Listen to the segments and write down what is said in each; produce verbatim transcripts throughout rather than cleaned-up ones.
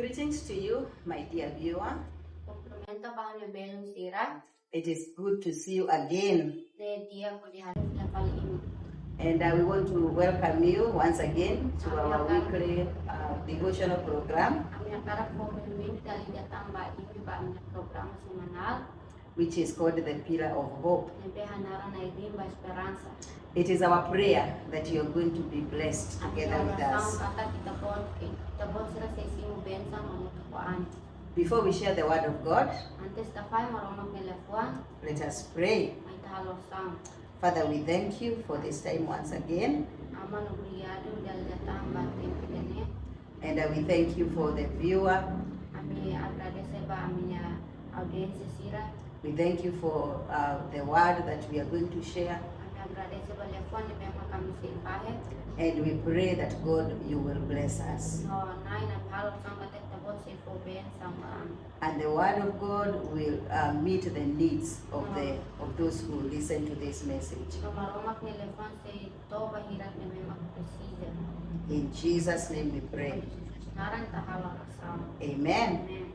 Greetings to you, my dear viewer. Kumprimenta ba ha'u-nia belun sira. It is good to see you again. Ne'e di'ak hodi haree fali imi. And, uh, we want to welcome you once again to our weekly, uh, devotional program, ami hakarak fó benvindu dala ida tan ba imi ba ami-nia programa semanál, which is called the Pillar of Hope. Ne'ebé hanaran na'in-biin ba esperansa. It is our prayer that you are going to be blessed together with us. Ami-nia orasaun katak ita-boot, ita-boot sira sei simu bensaun hamutuk ho ami. Before we share the word of God, antes ita fahe Maromak nia liafuan, let us pray. Mai ita halo orasaun. Father, we thank you for this time once again. Aman, obrigadu dala ida tan ba tempu ida-ne'e. And, uh, we thank you for the viewer. Ami agradese ba ami-nia audiénsia sira. We thank you for, uh, the word that we are going to share. Ami agradese ba liafuan ne'ebé mak ami sei fahe. And we pray that God, you will bless us. No Na'i, ami halo orasaun katak ita-boot sei fó bensaun ba ami. And the word of God will, uh, meet the needs of the, of those who listen to this message. No Maromak nia liafuan sei toba hirak ne'ebé mak presiza. In Jesus' name we pray. Naran ita halo orasaun. Amen. Amen.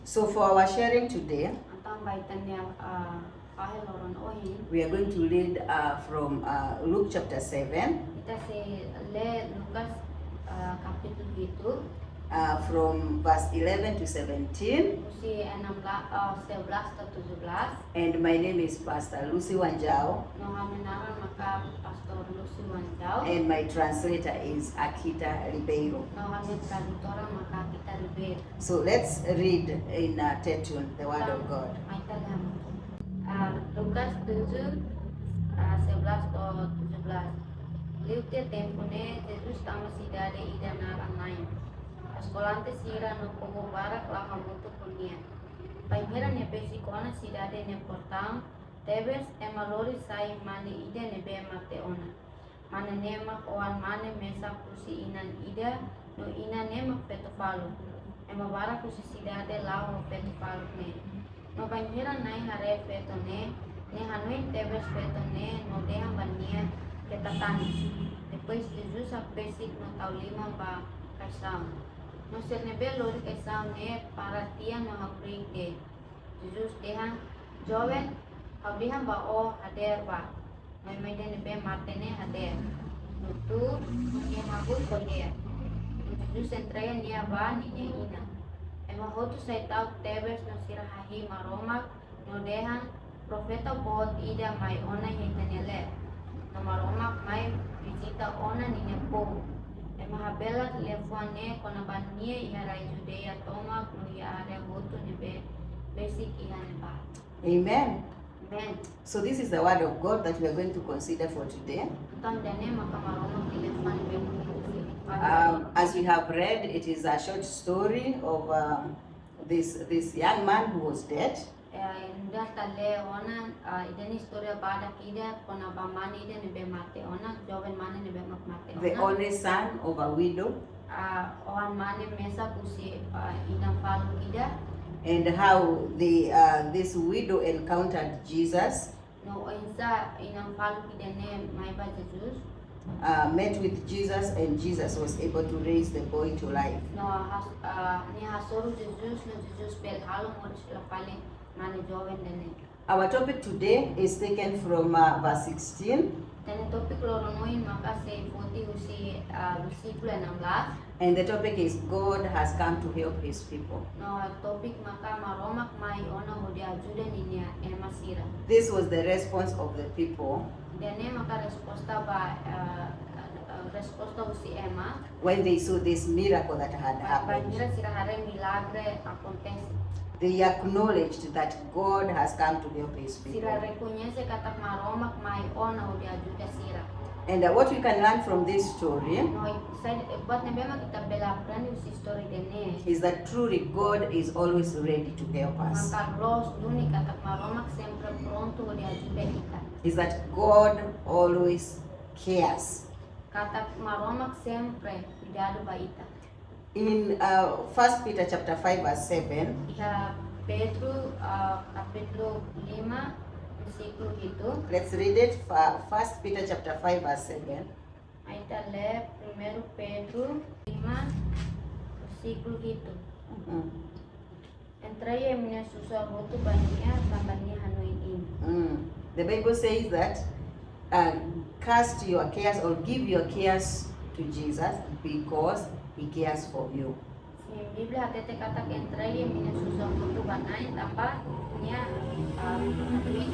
So for our sharing today, entaun ba ita-nia, ah, fahe loron ohin, we are going to read, uh, from, uh, Luke chapter seven. Ita sei lee Lucas, ah, kapítulu hitu. Uh, from verse eleven to seventeen. Husi enam belas, ah, sebelas to'o tujuh belas. And my name is Pastor Lucy Wanjau. No ha'u-nia naran maka Pastor Lucy Wanjau. And my translator is Akita Ribeiro. No ha'u-nia tradutora maka Akita Ribeiro. So let's read in, uh, Tetun, the word of God. Mai ita lee. Ah, Lucas tujuh, ah, sebelas to'o tujuh belas. Liu tiha tempu ne'e, Jesus tama sidade ida naran Nain. Eskolante sira no povu barak la'o hamutuk ho nia. Bainhira nia besik ona sidade nia portaun, tebes ema lori sai mane ida ne'ebé mate ona. Mane ne'e mak oan mane mesak husi inan ida, no inan ne'e mak feto faluk. Ema barak husi sidade la'o ho feto faluk ne'e. No bainhira Nain haree feto ne'e, nia hanoin tebes feto ne'e no dehan ba nia keta tanis. Depois Jesus hakbesik no tau liman ba kaixaun. No sira ne'ebé lori kaixaun ne'e para tiha no hakruik de'it. Jesus dehan, "Joven, ha'u dehan ba ó, hadeer bá." No ema ida ne'ebé mate ne'e hadeer. No tuur, no nia hahú ko'alia. No Jesus entrega nia ba ninia inan. Ema hotu sai ta'uk tebes no sira hahi'i Maromak, no dehan, "Profeta boot ida mai ona iha ita-nia leet. No Maromak mai vizita ona ninia povu." Ema habelar liafuan ne'e kona-ba nia iha rai Judeia tomak no iha área hotu ne'ebé besik iha ne'ebá. Amen. Amen. So this is the word of God that we are going to consider for today. Entaun ida-ne'e maka Maromak nia liafuan ne'ebé mak ita sei fahe. Um, as we have read, it is a short story of, um, this, this young man who was dead. Eh, nu'udar ita lee ona, ah, ida-ne'e istória badak ida kona-ba mane ida ne'ebé mate ona, joven mane ne'ebé mak mate ona. The only son of a widow. Ah, oan mane mesak husi, ah, inan faluk ida. And how the, uh, this widow encountered Jesus. No oinsá inan faluk ida-ne'e mai ba Jesus. Uh, met with Jesus and Jesus was able to raise the boy to life. No has-, ah, nia hasoru Jesus, no Jesus bele halo moris fila fali mane joven ida-ne'e. Our topic today is taken from, uh, verse sixteen. Ita-nia tópiku loron ohin maka sei foti husi, ah, versíkulu enam belas. And the topic is God has come to help his people. No tópiku maka Maromak mai ona hodi ajuda ninia ema sira. This was the response of the people. Ida-ne'e maka resposta ba, ah, ah, resposta husi ema. When they saw this miracle that had happened, bainhira sira haree milagre akontese. They acknowledged that God has come to help his people. Sira rekoñese katak Maromak mai ona hodi ajuda sira. And, uh, what we can learn from this story, no, sai, buat ne'ebé mak ita bele aprende husi istória ida-ne'e, is that truly God is always ready to help us. Maka loos duni katak Maromak sempre prontu hodi ajuda ita. Is that God always cares. Katak Maromak sempre kuidadu ba ita. In, uh, First Peter chapter five verse seven. Iha Pedro, uh, kapítulu lima, versíkulu hitu. Let's read it. Fa-, First Peter chapter five verse seven. Mai ita lee Primeiru Pedro lima, versíkulu hitu. Mm. Entrega imi-nia susar hotu ba Nia, tanba Nia hanoin imi. Mm. The Bible says that, uh, cast your cares or give your cares to Jesus because He cares for you. Sim, Bíblia hatete katak entrega imi-nia susar hotu ba Na'i, tanba Nia, ah, hanoin imi.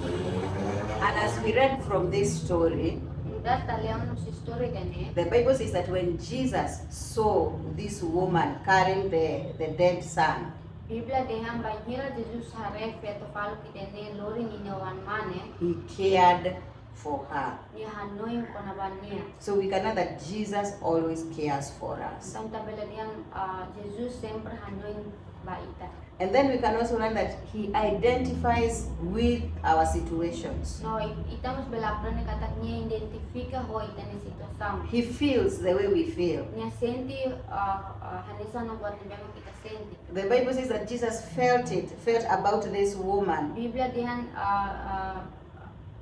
And as we read from this story, Nu'udar ita lee husi istória ida-ne'e, the Bible says that when Jesus saw this woman carrying the, the dead son, Bíblia dehan bainhira Jesus haree feto faluk ida-ne'e lori ninia oan-mane, He cared for her. Nia hanoin kona-ba nia. So we can know that Jesus always cares for us. Entaun, ita bele dehan, ah, Jesus sempre hanoin ba ita. And then we can also learn that He identifies with our situations. No, i-, ita mós bele aprende katak Nia identifika ho ita-nia situasaun. He feels the way we feel. Nia sente, ah, ah, hanesan buat ne'ebé mak ita sente. The Bible says that Jesus felt it, felt about this woman. Bíblia dehan, ah, ah,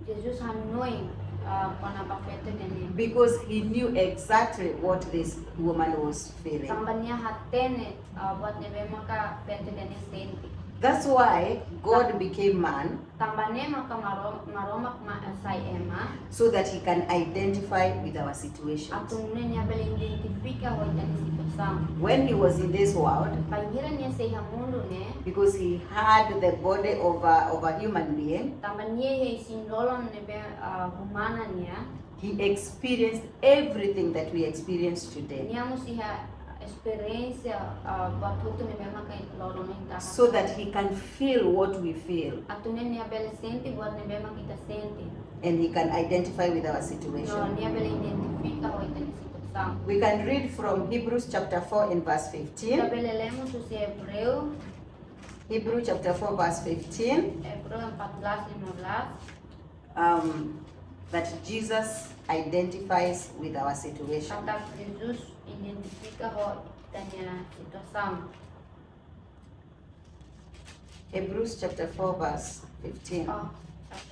Jesus hanoin, ah, kona-ba feto ida-ne'e. Because He knew exactly what this woman was feeling. Tanba Nia hatene, ah, buat ne'ebé maka feto ida-ne'e sente. That's why God became man. Tanba ne'e maka Maro-, Maromak ma-, sai ema. So that He can identify with our situations. Atu nune'e Nia bele identifika ho ita-nia situasaun. When He was in this world, bainhira Nia sei iha mundu ne'e, because He had the body of a, of a human being, tanba Nia iha isin-lolon ne'ebé, ah, umana nian, He experienced everything that we experience today. Nia mós iha esperiénsia, ah, buat hotu ne'ebé maka loron ohin ita. So that He can feel what we feel. Atu nune'e Nia bele sente buat ne'ebé maka ita sente. And He can identify with our situation. No, Nia bele identifika ho ita-nia situasaun. We can read from Hebrews chapter four and verse fifteen. Ita bele lee mós husi Ebreu. Hebrew chapter four verse fifteen. Ebreu empat belas lima belas. Um, that Jesus identifies with our situation. Katak Jesus identifika ho ita-nia situasaun. Hebrews chapter four verse fifteen. Oh,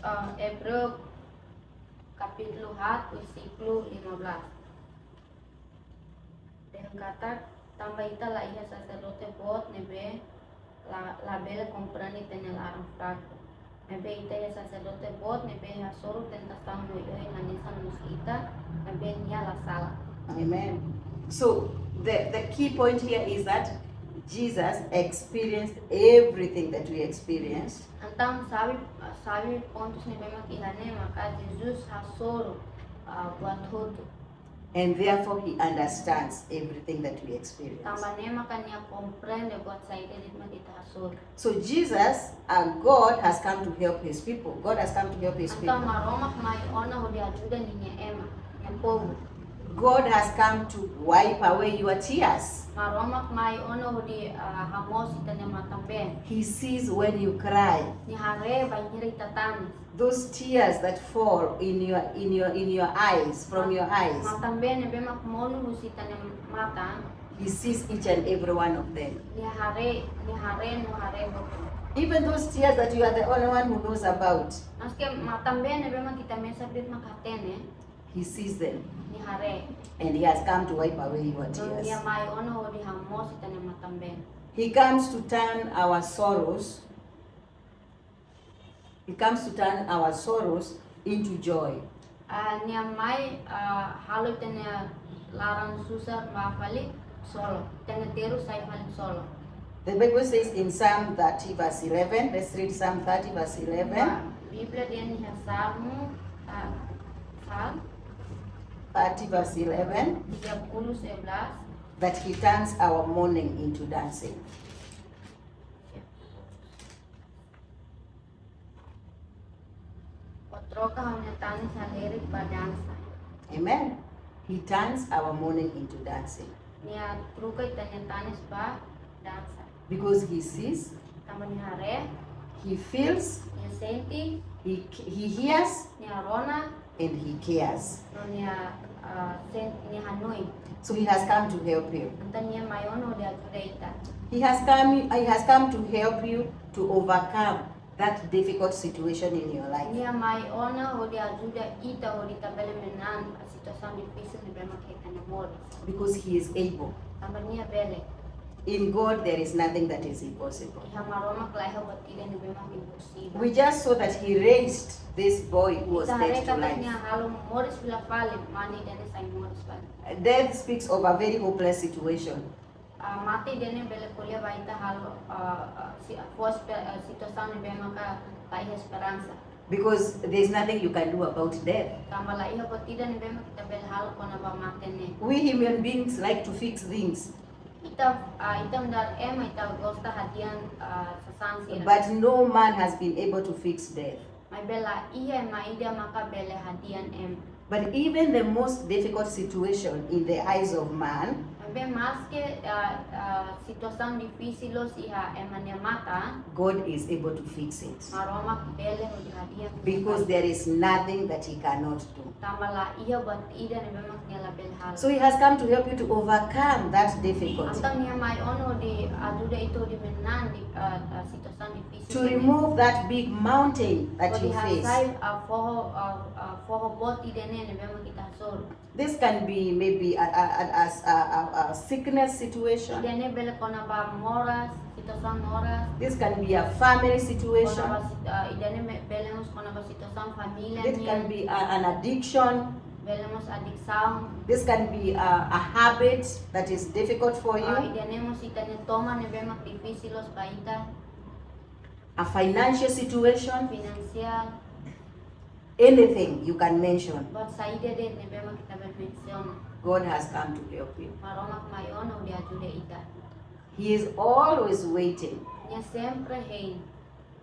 ah, Ebreu kapítulu haat, versíkulu lima belas. Dehan katak, tanba ita la iha saserdote boot ne'ebé la, labele komprende ita-nia laran fraku. Maibé ita iha saserdote boot ne'ebé hasoru tentasaun oioin hanesan mós ita, maibé nia la sala. Amen. So the, the key point here is that Jesus experienced everything that we experienced. Entaun, xave, xave pontus ne'ebé mak iha ne'e maka Jesus hasoru, ah, buat hotu. And therefore He understands everything that we experience. Tanba ne'e maka Nia komprende buat saida de'it mak ita hasoru. So Jesus, uh, God has come to help His people. God has come to help His people. Entaun, Maromak mai ona hodi ajuda ninia ema, nia povu. God has come to wipe away your tears. Maromak mai ona hodi, ah, hamoos ita-nia matan-been. He sees when you cry. Nia haree bainhira ita tanis. Those tears that fall in your, in your, in your eyes, from your eyes. Matan-been ne'ebé mak monu husi ita-nia matan. He sees each and every one of them. Nia haree, Nia haree no haree hotu. Even those tears that you are the only one who knows about. Maske matan-been ne'ebé mak ita mesak de'it mak hatene. He sees them. Nia haree. And He has come to wipe away your tears. No Nia mai ona hodi hamoos ita-nia matan-been. He comes to turn our sorrows He comes to turn our sorrows into joy. Ah, Nia mai, ah, halo ita-nia laran susar ba fali solo, ita-nia terus sai fali solo. The Bible says in Psalm thirty verse eleven, let's read Psalm thirty verse eleven. Ba, Bíblia dehan iha Salmu, ah, Psalm thirty verse eleven, tiga puluh sebelas, that He turns our mourning into dancing. Ó troka ha'u-nia tanis halerik ba dansa. Amen. He turns our mourning into dancing. Nia troka ita-nia tanis ba dansa. Because He sees. Tanba Nia haree. He feels. Nia sente. He, He hears. Nia rona. And He cares. No Nia, ah, sen-, Nia hanoin. So He has come to help you. Entaun Nia mai ona hodi ajuda ita. He has come, He has come to help you to overcome that difficult situation in your life. Nia mai ona hodi ajuda ita hodi ita bele manán situasaun difisil ne'ebé mak iha ita-nia moris. Because He is able. Tanba Nia bele. In God, there is nothing that is impossible. Iha Maromak la iha buat ida ne'ebé mak imposivel. We just saw that he raised this boy who was Ita dead haree to katak life. Nia halo moris fila fali, mate ida-ne'e sai moris fali. Death speaks of a very hopeless situation. Ah, mate ida-ne'e bele ko'alia ba ita halo, ah, ah, si, ah, fos pe, ah, situasaun ne'ebé maka la iha esperansa. Because there's nothing you can do about death. Tanba la iha buat ida ne'ebé mak ita bele halo kona-ba mate ne'e. We human beings like to fix things. Ita, ah, ita nu'udar ema ita gosta hadi'a, ah, sasán sira. But no man has been able to fix death. Maibé la iha ema ida maka bele hadi'a ema. But even the most difficult situation in the eyes of man, Maibé maske, ah, ah, situasaun difisil loos iha ema nia matan, God is able to fix it. Maromak bele hodi hadi'a. Because there is nothing that he cannot do. Tanba la iha buat ida ne'ebé mak Nia la bele halo. So he has come to help you to overcome that difficulty. Entaun Nia mai ona hodi ajuda ita hodi manán, ah, ah, situasaun difisil. To remove that big mountain that you Hodi face. hasai, ah, foho, ah, ah, foho boot ida-ne'e ne'ebé mak ita hasoru. This can be maybe a, a, a, a, a, a sickness situation. Ida-ne'e bele kona-ba moras, situasaun moras. This can be a family situation. Kona-ba sit-, ah, ida-ne'e me-, bele mós kona-ba situasaun família. This Nian. Can be a, an addiction. Bele mós adisaun. This can be a, a habit that is difficult for Ah, you. Ida-ne'e mós ita-nia toman ne'ebé mak difisil loos ba ita. A financial situation. Finansiál. Anything you can mention. Buat saida de'it ne'ebé mak ita bele mensiona. God has come to help you. Maromak mai ona hodi ajuda ita. He is always waiting. Nia sempre hein.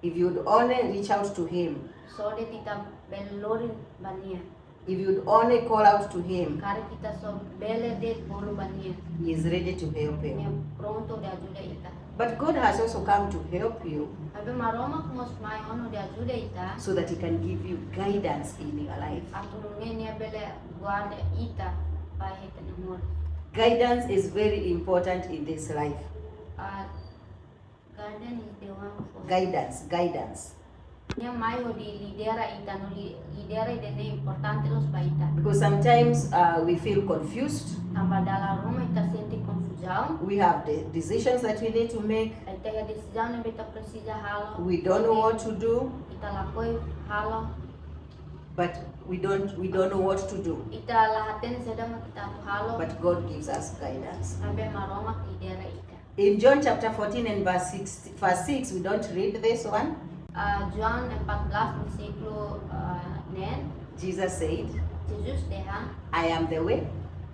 If you'd only reach out to him, Só de'it ita bele lori ba Nia. If you'd only call out to him, Karik ita só bele de'it bolu ba Nia. He is ready to help Nia you. Prontu hodi ajuda ita. But God has also come to help you Maibé Maromak mós mai ona hodi ajuda ita. So that He can give you guidance in your life. Atu nune'e Nia bele guarda ita ba iha ita-nia moris. Guidance is very important in this life. Ah, guardian is the one for Guidance, guidance. Nia mai hodi lidera ita no li-, lidera ida-ne'e importante loos ba ita. Because sometimes uh, we feel confused. Tanba dala ruma ita sente konfuzaun. We have the decisions that we need to make. Ita iha desizaun ne'ebé ita presiza halo. We don't know what to do, Ita lakohi halo. but we don't we don't know what to do. Ita la hatene saida mak ita atu halo. But God gives us guidance. Maibé Maromak lidera ita. In John chapter fourteen and verse six, verse six, we don't read this one. Ah, João empat belas versíkulu, ah, neen. Jesus said, Jesus dehan, "I am the way,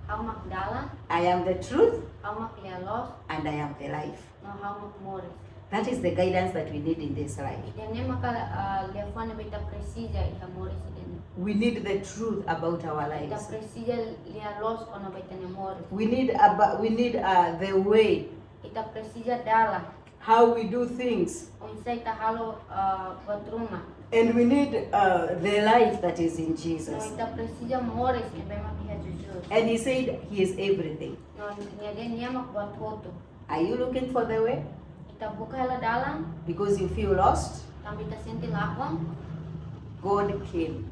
Ha'u mak dalan, I am the truth, Ha'u mak lia-loos, and I am the life." no Ha'u mak moris. That is the guidance that we need in this life. Ida-ne'e maka, ah, liafuan ne'ebé ita presiza iha moris ida-ne'e. We need the truth about our Ita lives. Presiza lia-loos kona-ba ita-nia moris. We need about, we need uh, the way, Ita presiza dalan. How we do things. Oinsá ita halo, ah, buat ruma. And we need uh, the life that is in No Jesus. Ita presiza moris ne'ebé mak iha Jesus. And He said He is everything. No Nia dehan Nia mak buat hotu. Are you looking for the way? Ita buka hela dalan. Because you feel lost? Tanba ita sente lakon. God came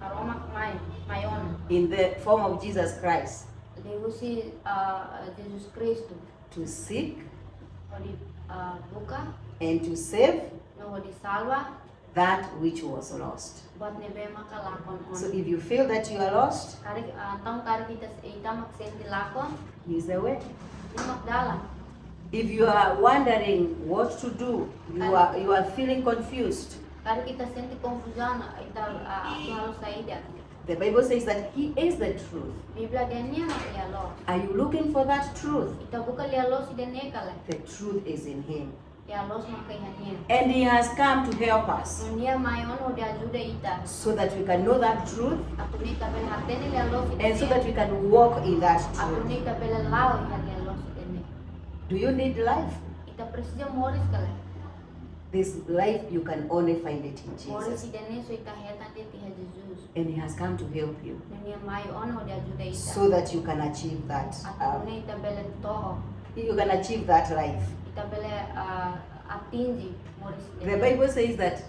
Maromak mai, mai ona. In the form of Jesus Christ Liuhusi, ah, Jesus Kristu. To seek Hodi, ah, buka. And to save No hodi salva. That which was lost. Buat ne'ebé maka lakon ona. So if you feel that you are lost, Karik, ah, entaun karik ita, ita mak sente lakon. He is the way. Nia mak dalan. If you are wondering what to do, you are, you are feeling confused. Karik ita sente konfuzaun, ita, ah, atu halo saida. The Bible says that He is the truth. Bíblia dehan Nia mak lia-loos. Are you looking for that truth? Ita buka lia-loos ida-ne'e ka lae? The truth is in Him. Lia-loos maka iha Nia. And He has come to help us No Nia mai ona hodi ajuda ita. So that we can know that truth Atu nune'e ita bele hatene lia-loos ida-ne'e. And so that we can walk in that Atu truth. Nune'e ita bele la'o iha lia-loos ida-ne'e. Do you need life? Ita presiza moris ka lae? This life, you can only find it in Moris Jesus. Ida-ne'e só ita hetan de'it iha Jesus. And He has come to help you No Nia mai ona hodi ajuda ita. So that you can achieve that. Atu Um, nune'e ita bele toho. You can achieve that life. Ita bele, ah, atinje moris The ida-ne'e. Bible says that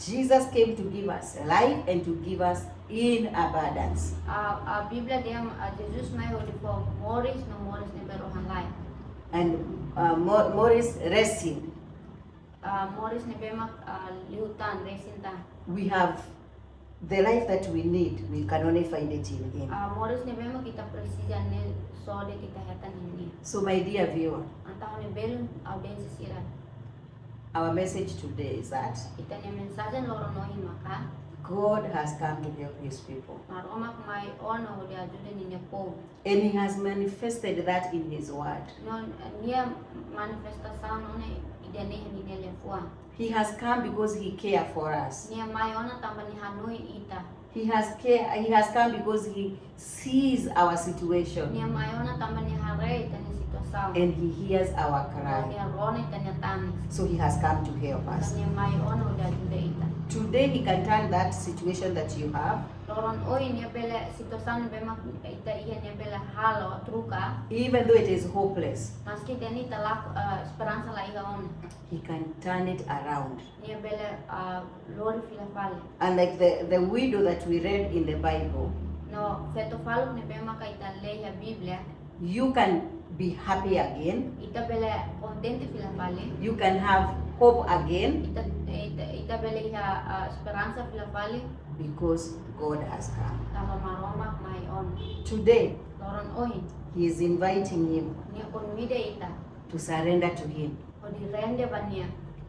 Jesus came to give us life and to give us in abundance. Ah, ah, Bíblia dehan, ah, Jesus mai hodi fó moris no moris ne'ebé rohan-laek. And uh, Mo- Morris resin. Ah, Morris ne'ebé mak ah, liután, resin tan. We have the life that we need. We can only find it in Him. Ah, Morris ne'ebé mak ita presiza ne'e só de'it ita hetan iha nia. So, my dear viewer, Entaun, ha'u-nia belun audiénsia sira, our message today is that ita-nia mensajen loron ohin maka, God has come to help His people. Maromak mai ona hodi ajuda ninia povu. And He has manifested that in His word. No, nia manifestasaun ona ida-ne'e iha ninia liafuan. He has come because He cares for us. Nia mai ona tanba nia hanoin ita. He has care. He has come because He sees our situation. Nia mai ona tanba nia haree ita-nia situasaun. And He hears our No cry. nia rona ita-nia tanis. So He has come to help Entaun, us. nia mai ona hodi ajuda ita. Today He can turn that situation that you have, Loron ohin nia bele, situasaun ne'ebé mak ita iha nia bele halo, troka. Even though it is hopeless, Maski ita-nia, ita la, ah, esperansa la iha ona. He can turn it around. Nia bele ah, lori fila fali. And like the, the widow that we read in the Bible, No feto faluk ne'ebé maka ita lee iha Bíblia, you can be happy again. Ita bele kontente fila fali. You can have hope again Ita, ita, ita bele iha ah, esperansa fila fali. Because God has come. Tanba Maromak mai ona. Today, Loron ohin, He is inviting you nia konvida ita to surrender to Him. hodi rende ba nia.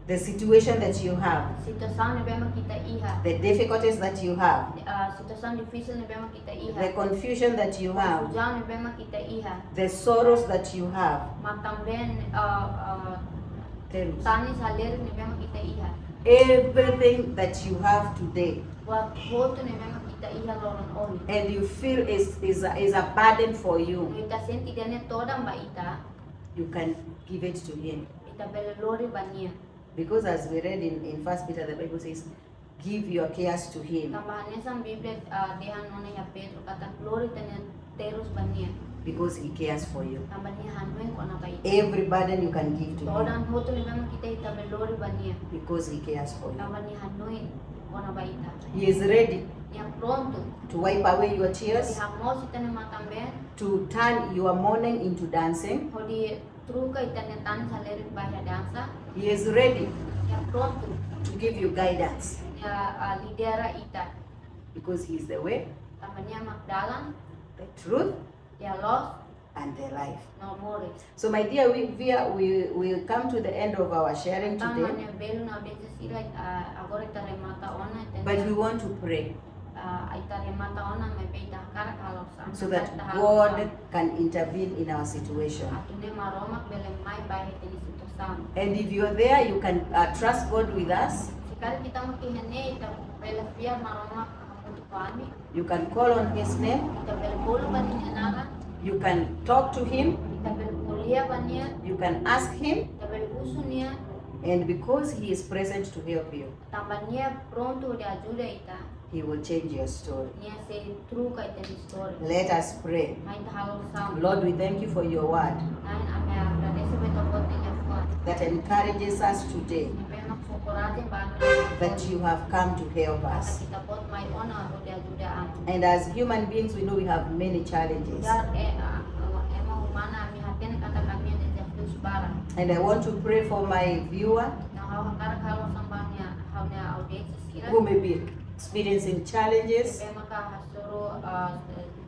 The situation that you have, Situasaun ne'ebé mak ita iha. The difficulties that you have, Ah, situasaun difisil ne'ebé mak ita iha. The confusion that you have, Konfuzaun ne'ebé mak ita iha. The sorrows that you have, Matan-been ah, ah, Terus. Tanis halerik ne'ebé mak ita iha. Everything that you have today, Buat hotu ne'ebé mak ita iha loron ohin. And you feel is, is, a, is a burden for you, No ita sente ida-ne'e todan ba ita. You can give it to Him. Ita bele lori ba nia. Because as we read in, in First Peter, the Bible says, "Give your cares to Him." Tanba hanesan Bíblia ah, dehan ona iha Pedro katak lori ita-nia terus ba nia. Because He cares for you. Tanba nia hanoin kona-ba ita. Every burden you can give to Him. Todan hotu ne'ebé mak ita, ita bele lori ba nia. Because He cares for you. Tanba nia hanoin kona-ba ita. He is ready Nia prontu to wipe away your hodi tears, hamoos ita-nia matan-been. To turn your mourning into dancing. Hodi troka ita-nia tanis halerik ba iha dansa. He is ready Nia prontu to give you guidance. Nia ah, lidera ita. Because He is the way, Tanba nia mak dalan, the truth, nia loos, and the life. no moris. So, my dear, we, we, are, we, we come to the end of our sharing Entaun, today. Ha'u-nia belun audiénsia sira, ah, agora ita remata ona, ita But we want to pray ah, ita remata ona, maibé ita hakarak halo orasaun. so Ita that hakarak halo God orasaun. Can intervene in our situation. Atu nune'e Maromak bele mai ba ita-nia situasaun. And if you're there, you can uh, trust God with us. Se karik ita mak iha ne'e, ita bele fiar Maromak hamutuk ho ami. You can call on His name. Ita bele bolu ba nia naran. You can talk to Him. Ita bele ko'alia ba nia. You can ask Him. Ita bele husu nia. And because He is present to help you, Tanba nia prontu hodi ajuda ita. He will change your story. Nia sei troka ita-nia istória. Let us pray. Mai ita halo orasaun. Lord, we thank you for your word Na'i, ami agradese ba Ita-Boot nia liafuan. That encourages us today Ne'ebé mak fó korajen ba ami. that you have come to help Katak us. Ita-Boot mai ona hodi ajuda ami. And as human beings, we know we have many challenges. Nu'udar, eh, ah, ema umana, ami hatene katak ami iha dezafiu barak. And I want to pray for my viewer No ha'u hakarak halo orasaun ba ha'u-nia, ha'u-nia audiénsia sira. Who may be experiencing challenges. Ne'ebé maka hasoru, ah,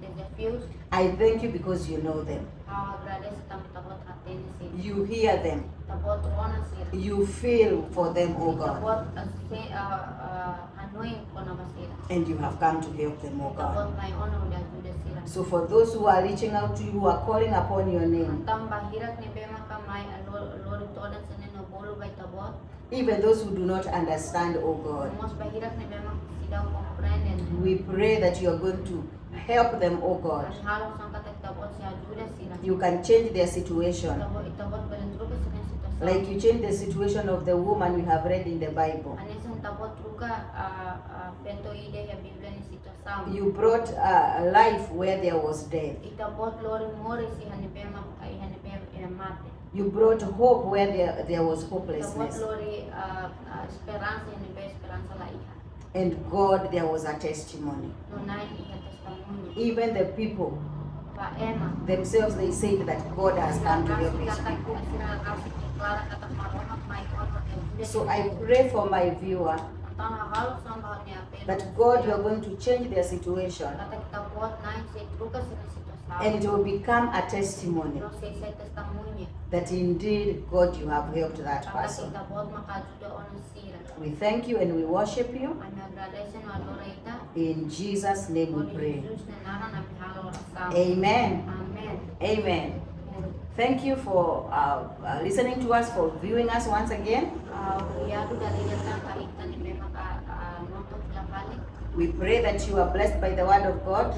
dezafiu. I thank you because you know them. Ha'u agradese tanba Ita-Boot hatene sira. You hear them. Ita-Boot rona sira. You feel for them, oh God. Ita-Boot, ah, se, ah, ah, hanoin kona-ba sira. And you have come to help them, oh God. Ita-Boot mai ona hodi ajuda sira. So for those who are reaching out to you, who are calling upon your name, Entaun ba hirak ne'ebé maka mai, ah, lo-, lori todan sira-ne'e no bolu ba Ita-Boot. Even those who do not understand, oh God, Mós ba hirak ne'ebé mak seidauk komprende. We pray that you are going to help them, oh God. Ami halo orasaun katak Ita-Boot sei ajuda sira. You can change their situation. Ita-Boot, Ita-Boot bele troka sira-nia situasaun. Like you change the situation of the woman we have read in the Bible. Hanesan Ita-Boot troka, ah, ah, feto ida iha Bíblia nia situasaun. You brought uh, life where there was death. Ita-Boot lori moris iha ne'ebé mak, iha ne'ebé, eh, mate. You brought hope where there, there was Ita-Boot hopelessness. lori, ah, ah, esperansa iha ne'ebé esperansa la iha. And God, there was a testimony. No Na'i iha testemuñu. Even the people Themselves, they said that God has come to help his people. So I pray for my viewer that God, you are going to change their situation, and it will become a testimony that indeed, God, you have helped that person. We thank you and we worship you. In Jesus' name we pray. Amen. Amen. Thank you for uh, uh, listening to us, for viewing us once again. We pray that you are blessed by the word of God.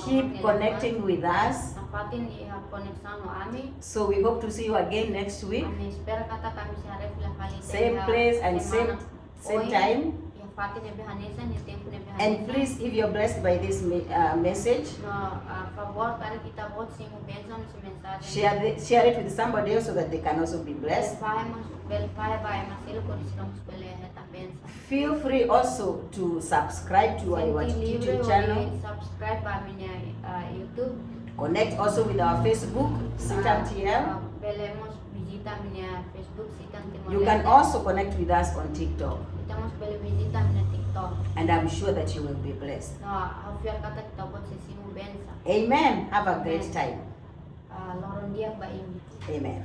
Keep connecting with us. So we hope to see you again next week. Same place and same, same time. And please, if you're blessed by this me- uh, message, share, the, share it with somebody else so that they can also be blessed. Feel free also to subscribe to our YouTube channel. Connect also with our Facebook, Sitam T L. You can also connect with us on TikTok. And I'm sure that you will be blessed. Amen. Have a great time. Amen.